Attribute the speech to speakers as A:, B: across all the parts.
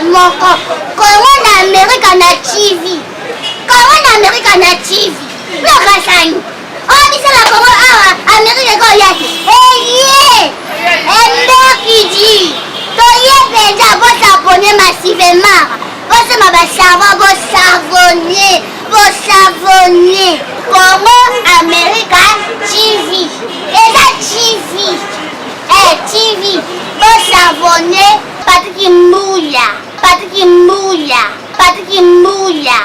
A: Moko kongo na amerika na tv kongo na amerika na tv lokasani oyo biso na kongo awa amerika ekoya te eye emberkidi toye mpenza bosabone massivement bosomba basavon bosavone bosavone congo america tv eza tv eh, tv bosavone patiki mbuya patiki mbuya patiki mbuya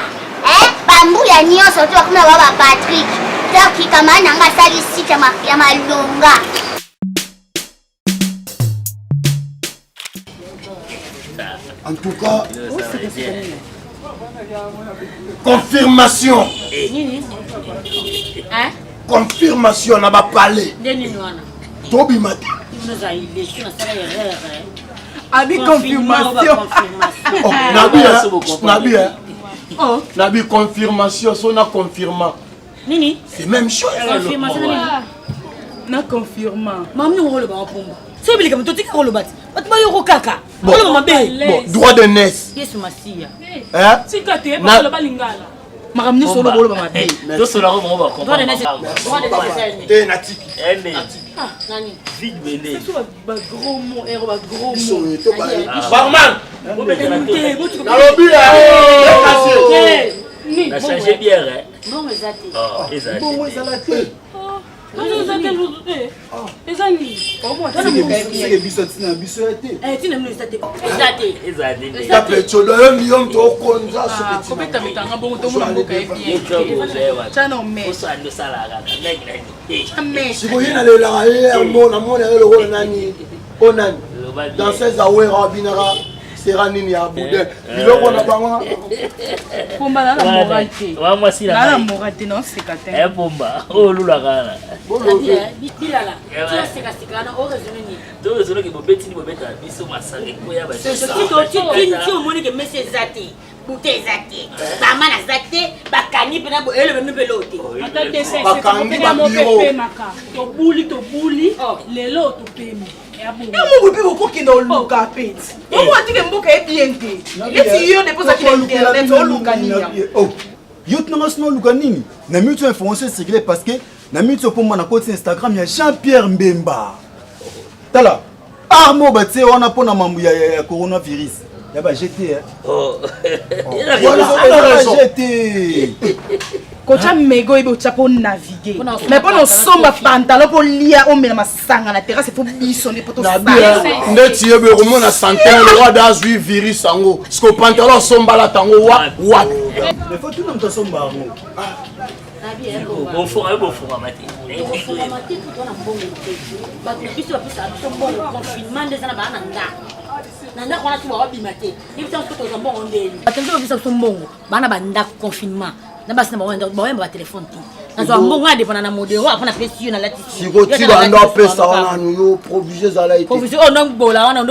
A: eh, bambuya nyonso to bakoma ba ba patrik donc kamara na nga asali site ya malonga.
B: En tout cas, confirmation.
C: Hein?
B: Confirmation na ba palais. Tobima te.
D: Abi confirmation.
B: Oh, nabi nabi oh. Nabi confirmation so na confirma.
C: Nini?
B: C'est même chose.
C: Confirmation nini?
D: Na confirma.
C: Mami ngo loba mapumba. So bilika moto tika koloba ti. Bato bayoko kaka. Koloba mabe.
B: Bon, droit de naissance.
C: Yesu Masiya.
B: Hein?
D: Tika te, ba lingala. Makambo nyonso oloba oloba mabe.
E: Tosola ngo bango ba
C: Droit de naissance. Droit de naissance.
B: Te natiki.
C: Ah, nani?
E: Vide mene.
D: Ba gros mots, ero ba gros mots.
B: Barman. Nalobi
E: eh. Na changer bière eh.
C: Mbongo eza te.
E: Oh, eza te.
B: Mbongo ezala te.
D: Eza nini?
F: Seke biso ntina na biso ya te.
C: Ntina bino eza te. Eza te.
E: Eza te.
B: Tape tsodo yo ndi yo mto okonza
D: soki kobeta betanga bongo tomona mboka ye bien. Tchana ome.
E: Osala osala kaka. Ngai
B: Sikoyo ye nalelaka ye yango namona ye lokola nani o nani danseuse awera abinaka sera nini ya boudin biloko na bango
D: pomba na moral te
E: wa mwasi
D: na na moral te na oseka te
E: eh pomba oyo olulaka wana
C: bilala seka seka wana o raisonne nini
E: to raisonne ke bobeti ni bobeta biso masanga ekoya ba
C: ti omoni ke mesi eza te bute eza te bama naza te bakangi mpena elobe mpe loo te
D: ata te
B: bakangi babiro
D: tobuli tobuli lelo topemi yango mpe okokende oluka peti bongo atike mboka ye bien te neti yo depo ozalaki na internet oluka nini
F: yango yo tunanga sino oluka nini na minute oyo information ecircule parce que na minute oyo mpomba nakoti instagram ya jean pierre mbemba tala arme oyo batie wana mpo na mambo ya, ya, ya coronavirus ya ba gt gt
D: kotya mego oyebi otya mpo navigue mais mpo na osomba pantalon mpo lia omela masanga na terrasse fo biso nde mpo
B: tosala ndeti yebi okomona santin le roi da azwi virus yango siko pantalon asomba alata yango wapi
F: mais fo tuna moto asomba yango
E: bofungama bofungama te
C: tokofungama te mpo toza na mbongo te bato na biso bapesaka biso mbongo confinement nde eza na baa na ndako na ndako wana tu bawabima te yebisa biso tozwa mbongo ndeni bato na biso bapesa biso mbongo baa na bandako confinement na basi na bango na baoyamba batelefone te nazwa mbongo nga depana na modero apo napesi yo nalatisi
B: sikoyo bando apesa wana nanu yo provision ezala ete
C: provision oyo ndobola wana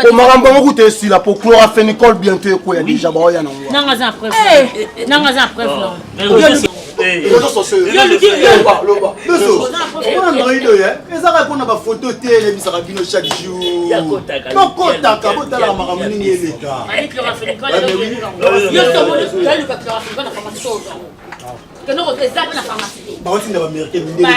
B: po makambo yango kuta esila po chloraphenicol bientôt ekweya deja baoya nango
C: nanga aza na preuve nanga aza na preuve non
F: mpona android oyo ezaka mpona bafoto te elebisaka bino chaque jour bokotaka botalaka makambo nini eleka baotinda baaméricain mindele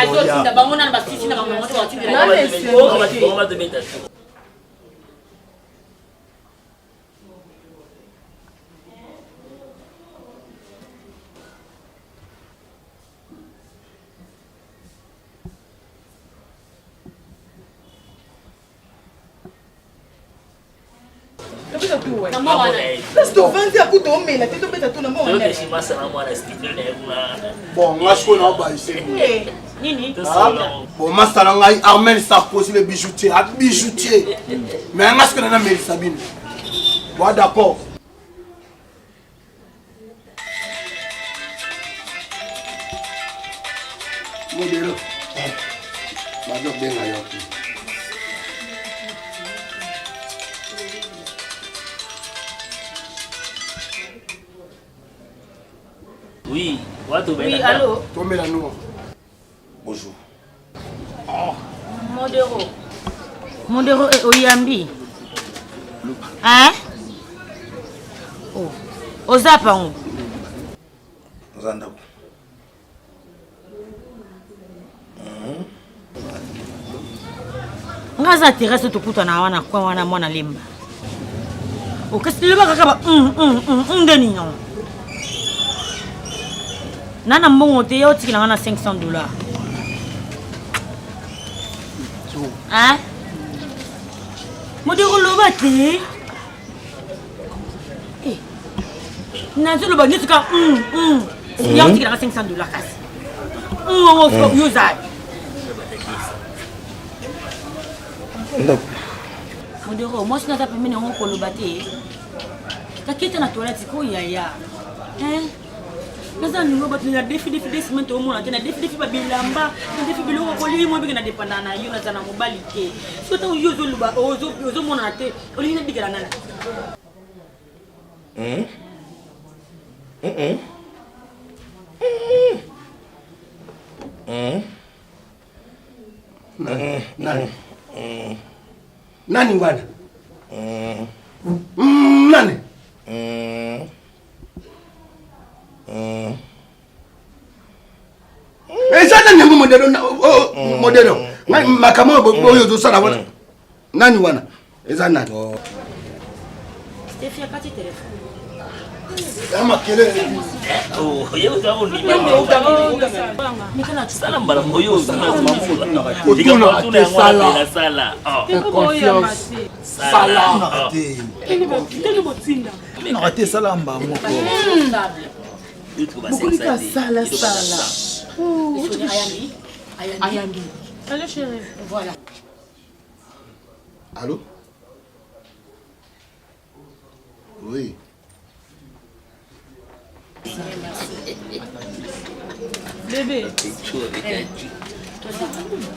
D: Place tovandi ya kutu omela te tobeta to na mbongo
B: bon nga sikoyo naobayise bon masta na ngai armel sarkozy le bijoutier a bijoutier mais nga sikoyo nanamelisa bino. Boa d'accord.
G: Modelo. Bazo benga yo.
E: Oui, watu
C: Oui, allô
B: Tomela noa.
G: Bonjour.
C: Oh. Modero. Modero eh, oyambi. Hein? Oh. Oza pango.
G: Oza ndako.
C: Nga aza terrasse tokutana wana kwa wana mwana lemba. Okasi loba kaka ba nde nini yango? Na na mbongo te yo otikela nga na 500 dollars. Hein? Modero loba te. Eh. Nazoloba nyonso kaka ya otikela nga 500 dollars kasi. Yo ozali.
G: Ndako.
C: Modero, mwasi naza pembeni yango koloba te. Kaketa na toilette ko yaya. Hein? Naza ningo bato na defi defi de semaine toomona te na defi defi babilamba na defi biloko kolia mwa bike na dependa na yo naza na mobali te. Soki ntango yo ozoloba ozomonana te olingi nabikela nani?
G: Hmm? Hmm? Hmm?
B: Nani? Nani? Nani wana? Mm, nani? Eza nani yango modelo oh, modelo ngai makambo oyo oyo ozosala wana nani wana eza nani?
C: Stefia kati telefone.
B: Ya makelele.
E: Sala mbala oyo
B: Otuna te sala.
E: sala
B: Confiance. Sala.
F: Tunaka te sala mbala moko.
D: Bokolika sala sala. Ayambi. Allô chérie.
C: Voilà.
G: Allô? Oui.
D: Bébé.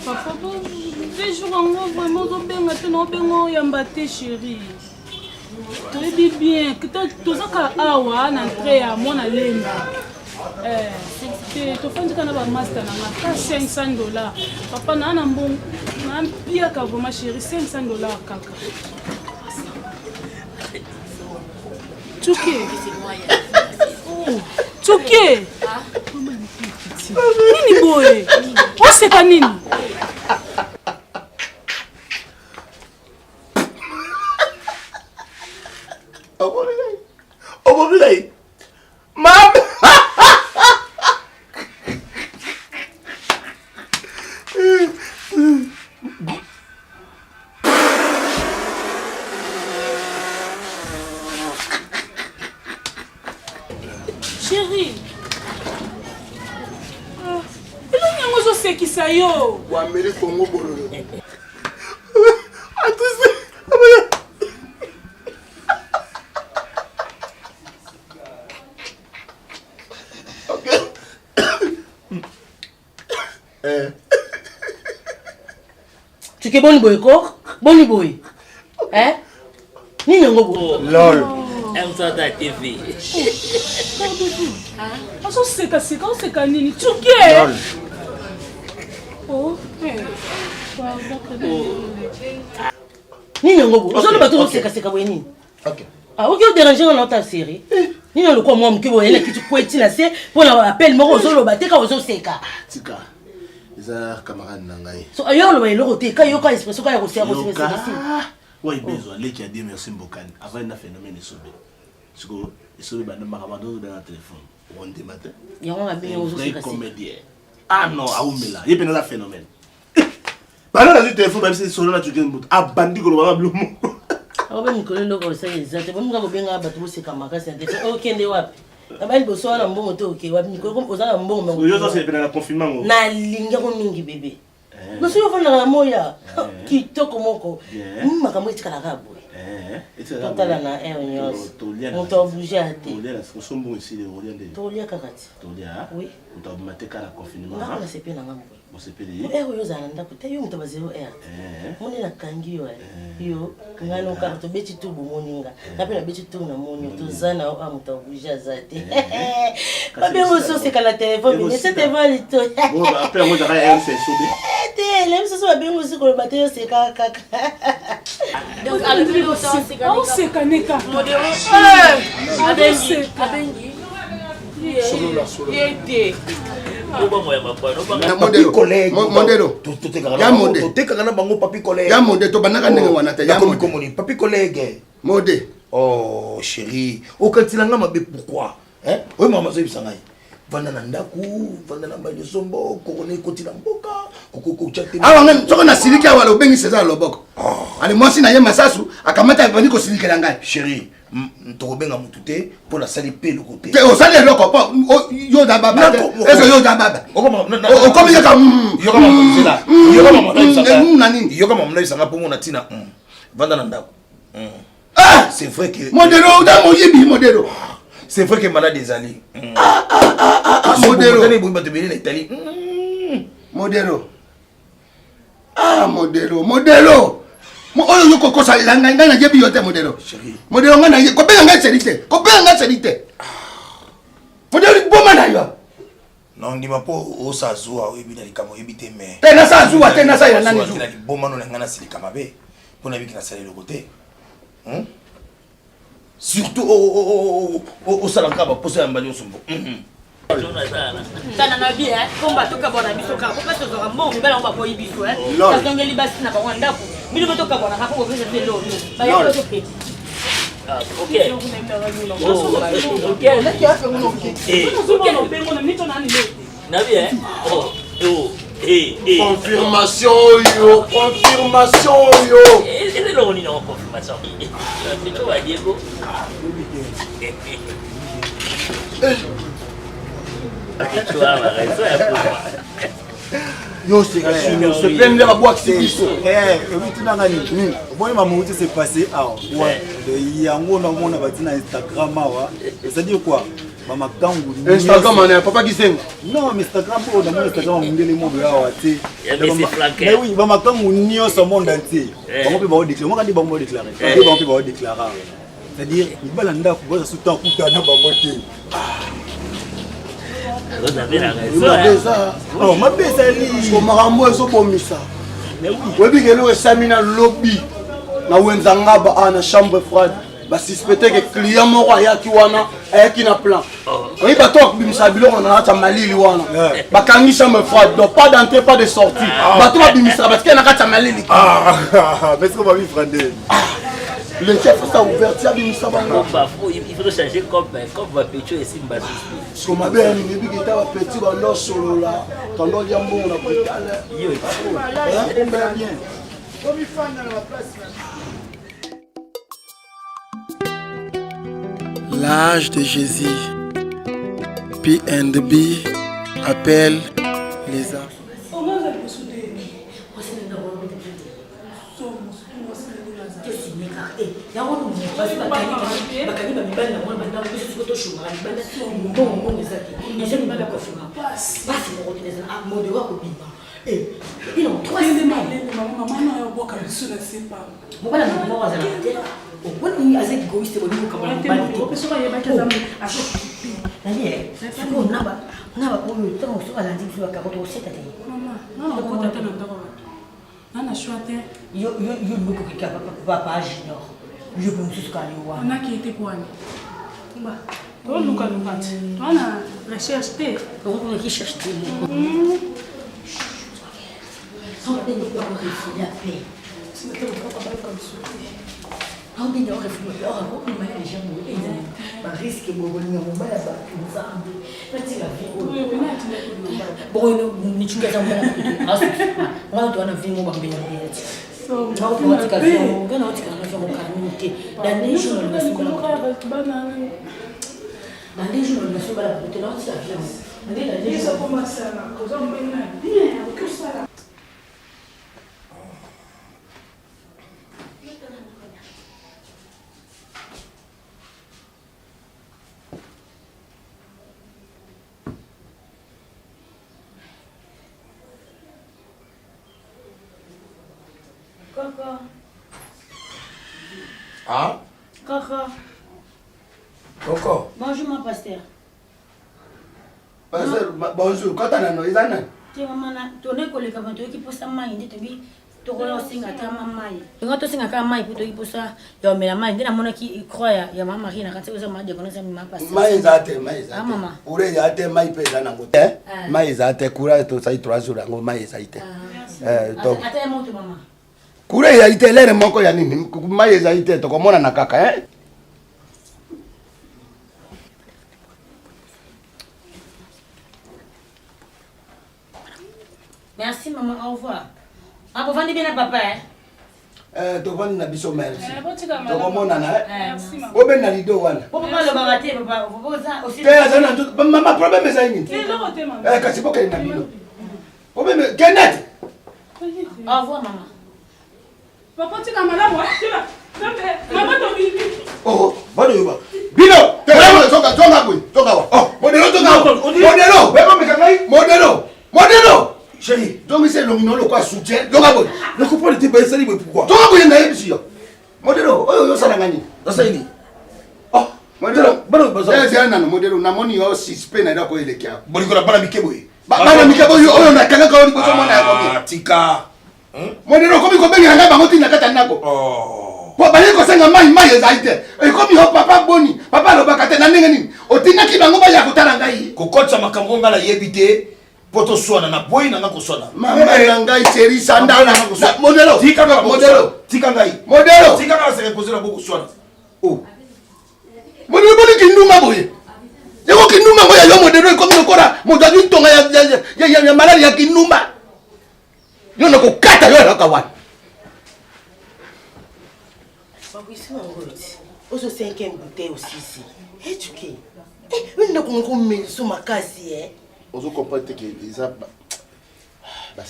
D: Papa, bon, deux jours yango vraiment ozobenga te na obenga oyamba te chérie. Toyebi bien toza kaka awa na entrée ya mwana lemba. Eh, te tofandi kaka na bamaster na nga ka 500 dollars. Papa naa na mbongo na mpiaka vraiment chérie 500 dollars kaka. Tsuke. Tsuke. Nini boye? Oseka nini?
G: Obomi ngai. Mame.
D: Chérie. Ah, elongi yango ezosekisa yo.
B: Wameli Congo bololo.
C: Tuke boni boye ko? Boni boye? Eh? Nini yango boye?
G: Lol.
E: Msata TV.
D: Azoseka seka oseka nini? Tuke.
G: Lol.
D: Oh, eh. Pardon,
C: Nini yango boye? Ozoloba to oseka seka boye nini?
G: Ok.
C: Ah, oki oderange nga na ota série. Nini lokola mwa moke boye na kiti kweti na se mpo na appel moko ozoloba te ka ozoseka.
G: Tika. Eza camarade na ngai.
C: So yo oloba eloko te ka yoka expression ka ya koseka koseka seka.
H: Oyo ebezwa leki ya Dieu merci Mbokani avandi na phénomène esobe siko esobe banda makambo ando ozobenga na telefone okondima te
C: Yango na bengi
H: vrai
C: ozoseka seka.
H: comédien ah non aumela ye mpenza aza phénomène banda nazwi telefone babisi solo na tuke moto abandi koloba nga bilo moko
C: Akobe mikolo eloko osala eza te bominga kobenga bato boseka makasi na te okende wapi naba liboso wana mbongo te oke wapi mikolo oza na mbongo
H: yo ozosepela na confinement ngo
C: nalingi yango mingi bebe loso yo ofandaka na moya kitoko moko makambo etikalaka boye.
I: Totala na heure nyonso. Moto abouge te. Tolia kaka ti. Oui. Nga nasepeli na nga moko. Heure oyo ozala na ndako te yo moto ba 0 heure. Moni nakangi yo yo ngai no kaka tobeti tour bomoni nga nga mpe nabeti tour namoni yo toza na yo a moto abouge aza te. Babengo osi oseka na telefone mais c'est devant lito. Te na biso so babengi osi koloba te yo oseka kaka.
D: Oseka ne kaka.
J: Totekaka na bango papi collègue.
G: Ya mode tobandaka ndenge wana te. Ya
J: mode komoni papi collègue.
G: Mode.
J: Oh chérie, okatila nga mabe pourquoi? Hein? Oyo mama azoyebisa ngai. Vanda na ndako, vanda na mbali sombo, corona ekoti na mboka, kokokotya te.
G: Awa ngai soko nasiliki awa obengi César loboko. Ale mwasi na ye masasu akamata abandi kosilikela ngai.
J: Chérie, tokobenga motu te mpo nasali mpe eloko te.
G: Te osali eloko mpo yo oza baba te. Ezo yo oza baba. Okomi yoka
J: na nini? Yoka mama nayebisanga mpo mona ntina vanda na ndako.
G: Ah!
J: C'est vrai que
G: modelo oza moyibi modelo.
J: C'est vrai que malade ezali.
G: Modelo.
J: Boyi bato ebele na Italie.
G: Modelo. Ah modelo, modelo. Oyo yo kokosalela ngai, ngai nayebi yo te modelo. Modelo ngai naye, kobenga ngai seli te, kobenga ngai seli te. Modelo liboma na yo.
J: Non, ndima mpo osala zuwa oyebi na likambo oyebi te mais.
G: Te nasala zuwa te, nasalela nani zuwa?
J: Na liboma no na ngai nasilika mabe mpo nayebiki nasala eloko te. Surtout osalaka baposa ya mbali nyonso mbo.
C: Tana na bi eh komba tokabwana biso kaka po place tozwaka mbongo mibali yango baboyi biso eh tazongeli basi na bango ya ndako bino mpe tokabwana kaka po bopesa biso eloko bayaki tokende.
B: Confirmation oyo, confirmation oyo.
E: Eloko nini yango confirmation? Pecho ba Diego. Pecho awa raison ya poma.
B: Yo sepele nde babwakisi biso.
F: Obitunanga nini? Omoni mamuti se passe awa. Yango namona bati na Instagram awa. C'est-à-dire quoi? Bamakangu
B: Instagram ana papa Gizenga.
F: Non, mais Instagram oyo namoni Instagram mundele moko awa te. Mais oui, bamakangu nyonso monde entier. Bango mpe baodéclare. Moko nde bango baodéclare. Nde bango mpe baodéclare. C'est-à-dire mibala ndako baza su temps kutana bango te.
B: Mabe ezali makambo ezobomisa. Oyebi ke eloko esami na lobi na wenza ngaba awa na chambre froide basuspecte ke client moko ayaki wana ayaki na plan. Oyebi bato bakobimisa biloko na kati ya malili wana bakangi chambre froide, donc pas d'entrée pas de sortie. Bato babimisaka batikali na kati ya malili.
F: Mais siko babivre nde
B: Le chef sa ouverture abimisa bango.
E: Il faut changer comme comme ba pecho esimba susu.
B: Siko mabe ya nini ebiki ta ba petit bando solola tando lia mbongo na britale.
E: Yo.
B: Bien.
G: L'âge de Jésus. P&B appelle les arts.
C: Bakangi bamibali na mwana bandako biso siko toshongaka libanda mbongo mbongo eza te eza mibali akoshonga pasi moko te eza modero akobima mobali ya moto moko azalaka te oboni aza egoïste bolingi kokabola mobali te nani sikoyo na baoyo ntango soki alandi biso bakako tokoseta te.
D: Nana choix te.
C: Yo yo yo loko kika papa junior. Yo pe mususu ka yo wana.
D: Naki ete kwani. Ba. To luka luka ti. To na recherche te.
C: Ko ki cherche te. Sans peine ko refiler à paix. Aobenda orefule obima ya deja boye bariske boye bolinga mobali ya bato nzambe natika vi oyo bongo nicuki aza mwana to wana vi mo bambelambela ti naotika vi yango nga naotika na vi yango kala mingi te dans deux jours nalinga soki dans deux jours nalinga soki bala bato te naotika vi yango nde dans deux jours.
D: Kaka.
G: Ah?
C: Kaka.
G: Koko.
C: Bonjour mon pasteur.
G: Pasteur, bonjour. Kota nano, eza nani?
C: Te mama na tone koleka ba toyoki posa mai nde tobi tokoya kosenga ata ma mai. Nga tosenga kaka mai po toyoki posa ya komela mai nde namonaki croix ya ya mama Marie na kati oza mama diaconesse ya mama pasteur.
G: Mai eza te, mai eza
C: Ah
G: te.
C: mama.
G: Courant eza te, mai mpe eza nango te. Mai eza te, courant tosali 3 jours yango mai ezali te. Eh, donc
C: Ata ya moto mama.
G: courant ezali te, lere moko ya nini? Mai ezali te, tokomonana kaka eh.
C: Merci maman, au revoir. Ah, bovandi bien na papa eh?
G: Eh, tovandi na biso merci.
D: Eh,
G: Tokomonana eh.
D: Merci mama.
G: Obenda lido wana.
C: Po papa alobaka te papa, papa oza aussi.
G: Te aza na nzoto, mama problème ezali nini?
D: Te eloko te mama.
G: Eh, kasi bokende na bino. Problème kende te.
C: Au revoir maman.
D: Papa tika malamu eh. Tika. Nzambe, mama tobimi.
G: Oh, bado yoba. Bino, te zonga zonga boye, zonga wa. Oh, modelo zonga wa. Modelo, bebo meka ngai. Modelo. Modelo.
J: Chérie,
G: zongisa elongi na yo lokola soutien. Zonga boye.
J: Ne comprends te ba esali boye pourquoi?
G: Zonga boye nayebisi yo. Modelo, oyo ozosala ngai nini?
J: Nasali nini?
G: Oh, modelo.
J: Bano baza.
G: Eh, zela nano modelo, namoni yo suspect na eloko eleki awa.
J: Bolingo na bana mike boye.
G: Bana mike boye oyo nakangaka yo liboso mwana ya combien?
J: Ah, tika.
G: Modelo okomi kobengela ngai bango ntina kati ya ndako. Po baye kosenga mai mai ezali te. Ekomi yo papa boni, papa alobaka te na ndenge nini? Otindaki bango baya kotala ngai.
J: Kokotisa makambo ngai nayebi te po toswana na boyi na ngai koswana.
G: Mama na ngai Thierry Sandala. Modelo.
J: Tika ngai
G: modelo.
J: Tika ngai.
G: Modelo.
J: Tika ngai se reposer na boko swana. Oh.
G: Modelo boni kindumba boye. Yango kindumba ngo ya yo modelo ekomi lokola moto azwi ntonga ya maladi ya kindumba. Yo nakokata yo elaka wana.
I: Bakwisi wango ti ozo cinquième bouteille osisi etuke oyo ndako moko omeliso makasi e
H: ozo comprendre te ke eza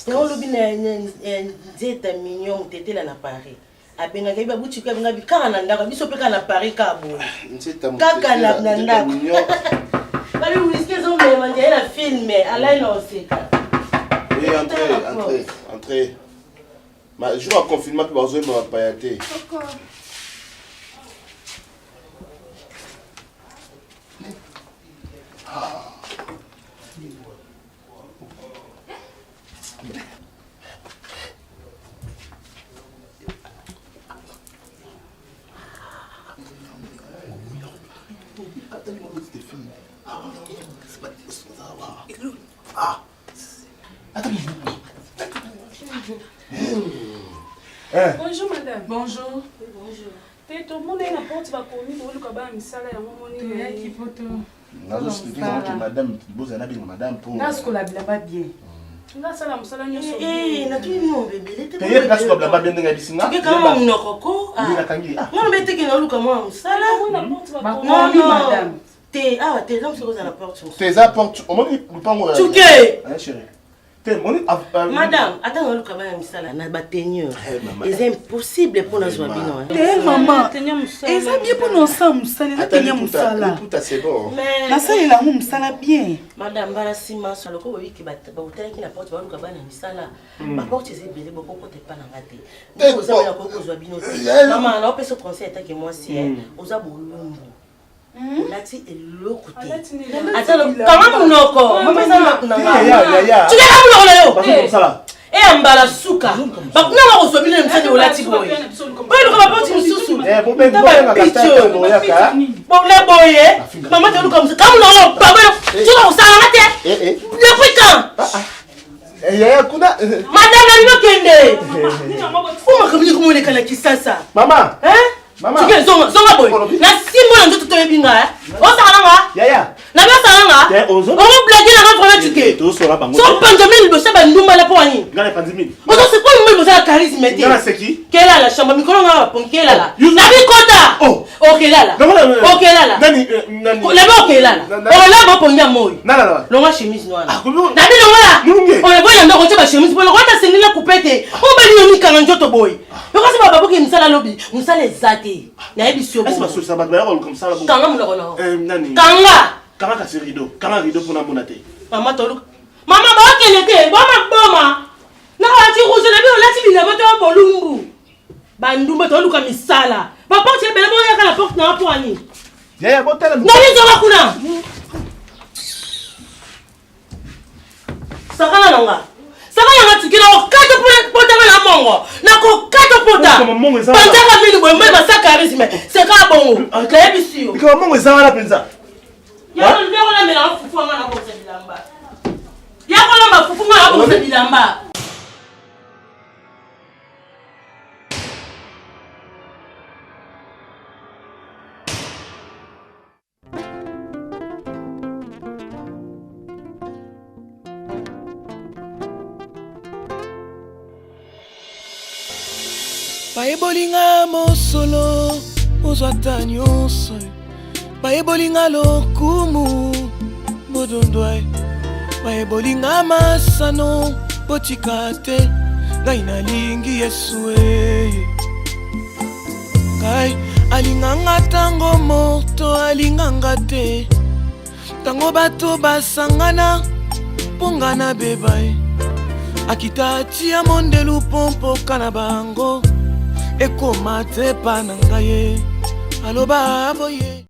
I: yango olobi na nzeta mignon motetela na paris abengaki ye babutika abenga kaka na ndako biso mpe kaka na paris kaka boye kaka na ndako babi wiski ezomema njaye na filme alai na oseka.
H: Oui, entrez, entrez, entrez. Ma jour ya confinement mpe bazoyemba bapaya te.
D: Bonjour madame. Bonjour. Bonjour. Te tomona ye na porte bakomi koluka bana misala yango moni.
K: Toyaki poto.
H: Nazo expliquer bango que madame bozala na benga madame po.
K: Nasukola bilamba bien.
D: Nga sala mosala nyonso.
I: Eh, natuni bino bebele te.
H: Te ye nasukola bilamba bien ndenge ayebisi nga.
I: Tuke kama monoko ko.
H: Nde nakangi.
I: Nga lobi te ke naluka mwa mosala.
K: Bakomi madame.
I: Te awa te eza mosuku ozala porte mosusu.
H: Te eza porte omoni lupango.
I: Tuke.
H: Hein chérie. Te moni
I: Madame, ata naluka bana misala na ba tenure. Eza impossible mpo nazwa bino.
K: Te mama, eza bien mpo na osala mosala, eza tenia mosala.
H: Liputa c'est bon.
K: Nasalela yango mosala bien.
I: Madame, mbala nsima loko boyiki bakutanaki na porte baluka bana misala. Baporte eza ebele bokokota epa na nga te. Ndenge oza wana nakoki kozwa bino te. Mama, naopesa conseil etake mwasi, oza bolumbu. Olati eloko te ata kanga monoko mama eza ndako na nga tikaka monoko na yo eya mbala suka bakuna bakozwa bino na misani olati boye boyeluka bapoti mosusu na boye mama teluka mosusu kanga monoko baboyo soka kosalanga te depuis quand
H: yaya kuna
I: madame na bino kende o makambo nini komoleka na kisasa
H: mama Mama.
I: Tike zonga zonga boye. Na simbo na nzoto toyebi nga eh. Osaka na nga?
H: Yaya.
I: Na bi osaka na nga?
H: Te ozo.
I: Oko blague na nga vraiment tike.
H: To sora bango.
I: So panza mille liboso ba ndumba na po wani.
H: Nga na panzi mille.
I: Ozo se kwa mille liboso ya charisme te.
H: Nga na seki.
I: Kela la chambre mikolo nga ba pon kela la. Na bi kota.
H: Oh.
I: Okelala. Okelala.
H: Nani nani.
I: Na bi okelala. Okelala ba pongia moi.
H: Na la la.
I: Longa chemise noire. Na bi longa. Oyo boya ndako tia ba chemise po longa ta sengeli coupe te. O ba ni mikanga nzoto boye. Yoka se bababoki misala lobi, mosala eza te. Nayebisi yo.
H: Est-ce que bato bayaka koluka mosala bongo?
I: Kanga monoko na yo.
H: Eh, nani?
I: Kanga.
H: Kanga kasi rideau. Kanga rideau mpona mona te.
I: Mama toluka. Mama bakende te, boma boma. Na olati rouge na bi olati bilamba to bolumbu. Bandumba toluka misala. Ba porte ebele boyaka na porte na mpo nini?
H: Yaya botala.
I: Nani zonga kuna? Sakana na nga. Sakana nga tikela okata pota nga na mongo. Na kokata pota. Panzaka mini boye mbe basa charisme. C'est ka bongo. Nayebisi yo.
H: Likama mongo eza wana mpenza.
I: Yako ndeko na mela fufu nga na bongisa bilamba. Yako na mafufu nga na bongisa bilamba.
L: Bayebolinga mosolo ozwa ata nyonso bayebolinga lokumu bodondwa bayebolinga masano botika te ngai nalingi yesu e ngai alinganga ntango moto alinganga te ntango bato basangana mpo nga nabeba ye akita atia mondelu mpo mpoka na bango ekoma te pa na ngai ye aloba boye.